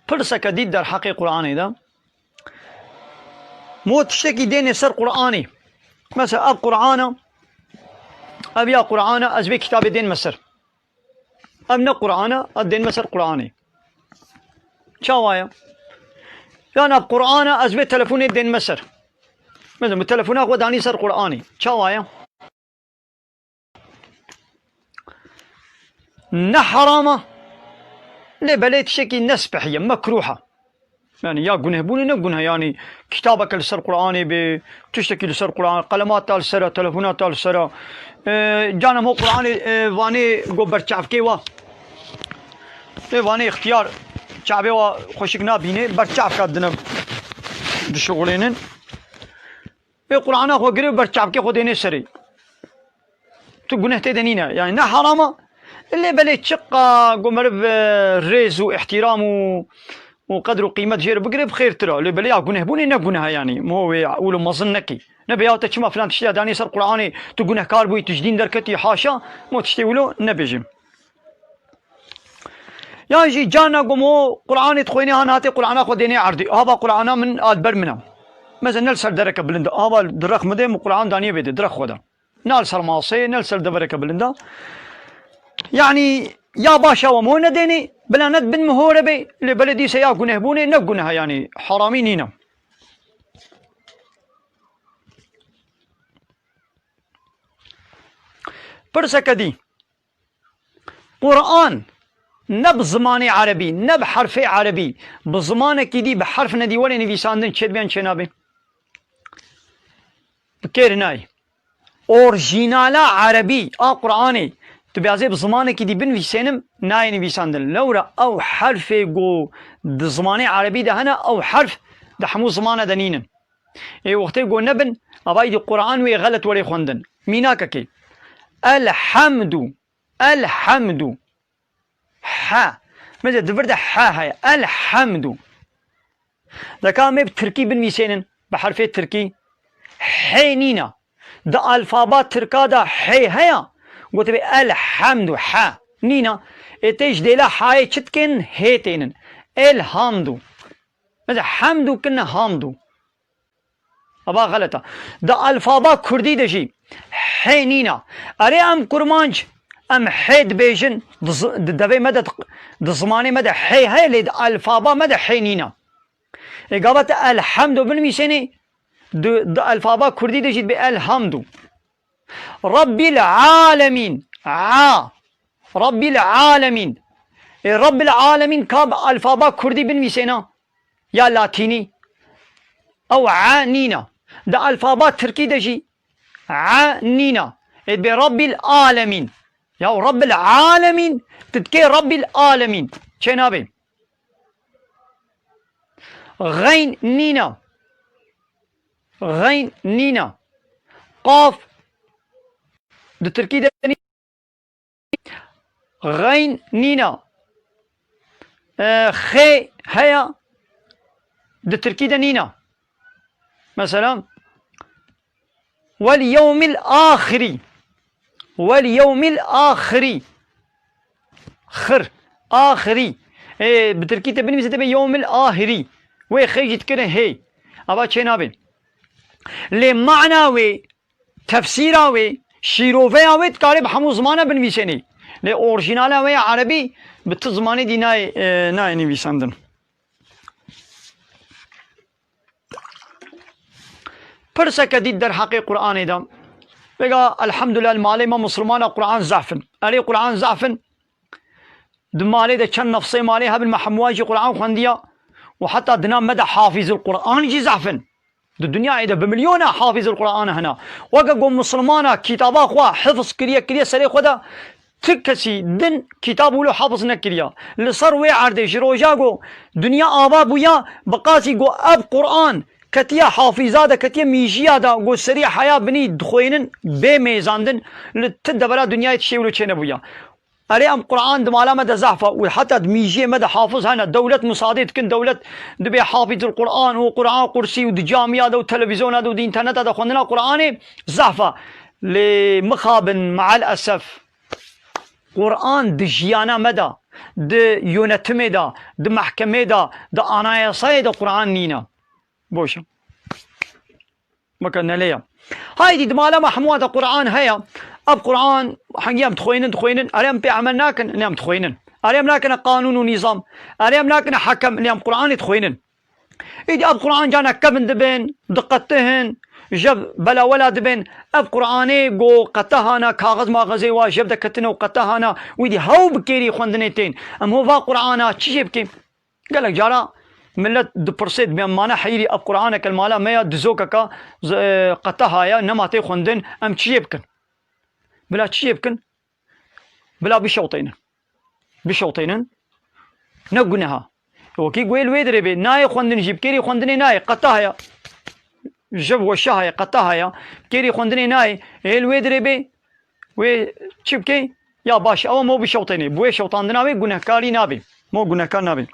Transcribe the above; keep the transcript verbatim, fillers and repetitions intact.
Pirseke dî derheqê Qur'anê de. Mo tiştekî dêne ser Qur'anê. Mesela ev Qur'ana, ev ya Qur'ana, ez vê kitabê dênme ser. Ev ne Qur'ana, ez dênme ser Qur'anê. Çawa ye? Yan ev Qur'ana, ez vê telefonê dênme ser. Mesela, min telefona xwe danî ser Qur'anê. Çawa ye? Ne heram e, lê belê tiştekî nespehî ye, mekrûh e. Yani ya gunehbûnê ne guneh, yani kitabeke li ser Qur'anê bê, tiştekî li ser Qur'an, qelemat ta li ser e, telefonat ta li ser e. E, canem o Qur'anê, e, vanê go berçavkê wa. Ê vanê ixtiyar çavê wa xweşik nabînê, berçavka dine dişixulênin. Ê Qur'ana xwe girê û berçavkê xwe dênê serê. Tu guneh tê de nîne. Yani ne heram e. Lê belê çiqa ku meriv, e, rêz û îhtîram û, û qedr û qîmet jê re bigire, bi xêrtir e. Lê belê ya gunehbûnê ne guneh e yani. Mo wê wilo mezin nekî. Ne be ya te çima filan tiştê danî ser Qur'anê, tu gunehkar bûyî, tu ji dîn derketî, haşa. Mo tiştê wilo nebêjim. Yan jî carna ku mo Qur'anê dixwênê, han hatê Qur'ana xwe dênê erdê. Hava Qur'ana min a li ber min e. Mesela ne li ser dereke bilind e. Hava direk min de, min Qur'an daniye bê de, direk xwe de. Ne li ser masê, ne li ser devereke bilind e. Yani ya baş e we mo nedênê, bila ne di bin mihore bê, lê belê dîse ya gunehbûnê, ne guneh e yani, heramî nîne. Pirseke dî. Qur'an ne bi zimanê erebî, ne bi herfê erebî, bi zimanekî dî, bi herf nedî were nivîsandin, çêdibe yan çênabe? Bi kêr nayê. Orjînala erebî a Qur'anê, tu bêazê bi zimanekî dî binivîsênim, nayê nivîsandin. Lewra ew herfê ku di zimanê erebî de hene, ew herf di hemû zimane de nînin. Ê wextê ku nebin, avayî dî Qur'an wê xelet were xwendin. Mînakekê. Elhemdu. Elhemdu. He. Mesela di vir de he heye. Elhemdu. Deka em ê bi tirkî binivîsênin. Bi herfê tirkî. Hê nîna. Di alfaba tirka de hê heye. Gotibê elhemdu. He. Nîna. Ê tê ji dêla hayê çi dikên? Hê tênin. Elhamdu. Mesela hemdu kinne hamdu. Ava xelet e. Di alfaba kurdî de jî hê nîne. Erê em kurmanc, em hê dibêjin, di zi-, di devê me de, di zimanê me de hê heye, lê di alfaba me de hê nîne. Ê gava te elhemdu binivîsênê, di, di alfaba kurdî de jî dibê elhamdu. Rabbil alemîn. A. Rabbil alemîn. Ê Rabbil alemîn ka bi alfaba kurdî binivîsêna? Ya latînî? Ew a nîna. Di alfaba tirkî de jî a nîna. Ê dibê Rabbil alemîn. Ya Rabbil alemîn, tu dikê Rabbil alemîn. Çênabê. Xeyn nîna. Xeyn nîna. Qaf di tirkî de nî-, xeyn nîna. E, xê heya, di tirkî de nîna. Mesela, wel yewmil axirî. Wel yewmil axirî. Xir. Axirî. Ê, bi tirkî te binivîse te bê yewmil ahirî. Wê xê jî dikirin hê. Ava çê nabê. Lê mana wê, tefsîra wê, şîroveya wê dikarê bi hemû zimana binivîsênê. Lê orjînala wê ya erebî bi ti zimanê dî nayê, e, nayê nivîsandin. Pirseke dî derheqê Qur'anê de. Vêga, elhamdulillah, li malê me Musulmana Qur'an zehf in. Erê Qur'an zehf in. Di malê de çend nefsê malê hebin, me hemûyan jî Qur'an xwendiya û heta di nav me de hafîzul Qur'an jî zehf in. Di dinyayê de bi milyona hafîzul Qur'an hene. Weke ku Musulmana kitaba xwe hifz kiriye, kiriye serê xwe de, ti kesî din kitab wilo hafiz nekiriya. Li ser wê erdê ji roja ku dinya ava bûya, bi qasî ku ev Qur'an ketiye hafîza de, ketiye mîjiya de, ku serî heya binî dixwênin bê mêzandin, li ti devera dinyayê tiştê wilo çênebûya. Erê em Qur'an di mala me de zehf e û heta di mîjiyê me de hafiz hene. Dewlet musadê dikin, dewlet dibê hafîzul Qur'an û Qur'an Qursî û di camiya de û televîzyona de û di înterneta de xwendina Qur'anê zehf e. Lê mixabin, me'el esef. Qur'an di jiyana me de, Di yönetimê de, di mehkemê de, di anayasayê de Quran nîne. Boş e. Baka nelê ya. Haydî di mala me hemû de Quran heye. Ev Quran hengî em dixwînin, dixwînin. Erê em pê emel nakin, ne em dixwînin. Erê em nakine qanûn û nîzam. Erê em nakine hekem, ne em Quranê dixwînin. Îdî ev Quran cana kevin dibin, diqetihin, jev belawela dibin. Ev Quranê go qete hana, kaxiz maxizê wa jev de ketine û qete hana, wî dî hew bi kêrî xwendinê tên. Em ho va Qurana çi jê bikin? Gelek cara millet dipirsê, dibê em mane heyirî ev Quraneke li mala me ya dizokeka z-, e, qete haya, nema tê xwendin, em çi jê bikin? Bila çi jê bikin? Bila bişewteynin. Bişewteynin. Ne guneha. Wekî guhê li wê dirê bê. Nayê xwendin jî, bi kêrî xwendinê nayê. Qeta heye. Ji weşa heye, qeta heye. Bi kêrî xwendinê nayê. Ê li wê dirê bê. Wê çi bikey? Ya baş, ew mo bişewteyne. Bi wê şewtandina wê gunehkarî nabê. Mo gunehkar nabê.